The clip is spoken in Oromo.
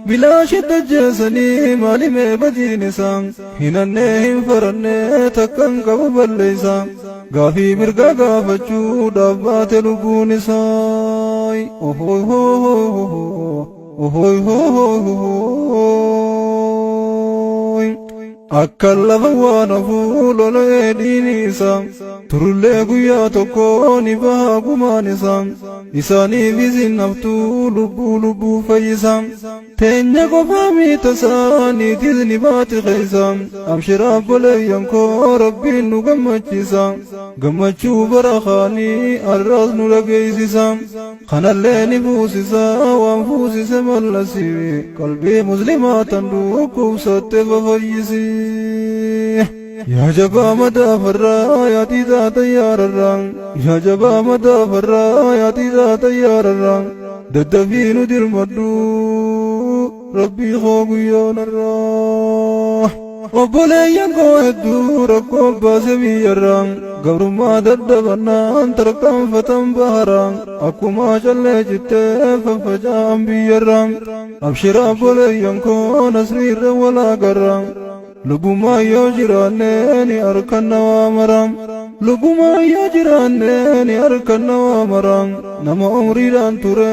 Bilaashitti ajjeesanii maalimee badiin isaa hinannee hin farannee takkan qabu balleessa gaafii mirgaa gaafachuudhaaf baate lubbuun isaa. Ohoi hoo ohoi hoo akka lafa waan hafuu lola'ee dhiini isaa turullee guyyaa tokko ni baha gumaan isaa isaaniif isin haftuu lubbuu lubbuu fayyisa teenya qofaa miita isaaniitis ni baati keessa abshira obboleeyyan koo rabbiin nu gammachiisa gammachuu bara kaanii har'aas nu dhageessisa kanallee ni fuusisa waan fuusise mallasi qalbii muslimaa tan dhukkubsatte fafayyisi. Yaa jabaa madaafarraa yaa tiisaa xayyaararraa yaa jabaa madaafarraa yaa tiisaa xayyaararraa daddafii nu dirmadhu rabbii koo guyyoonarraa. Obboleeyyan koo hedduu rakkoo baase biyyarraa gabrummaa dadhabannaan tarkaanfatan baharaa akkuma callee cittee faffaca'an biyyarraa abshira obboleeyyan koo nasriirra walaa garraa. Lubbumaa yoo jiraanne ni arkanna waa mara. Lubbumaa yoo jiraanne ni arkanna waa mara. Nama umriidhaan ture.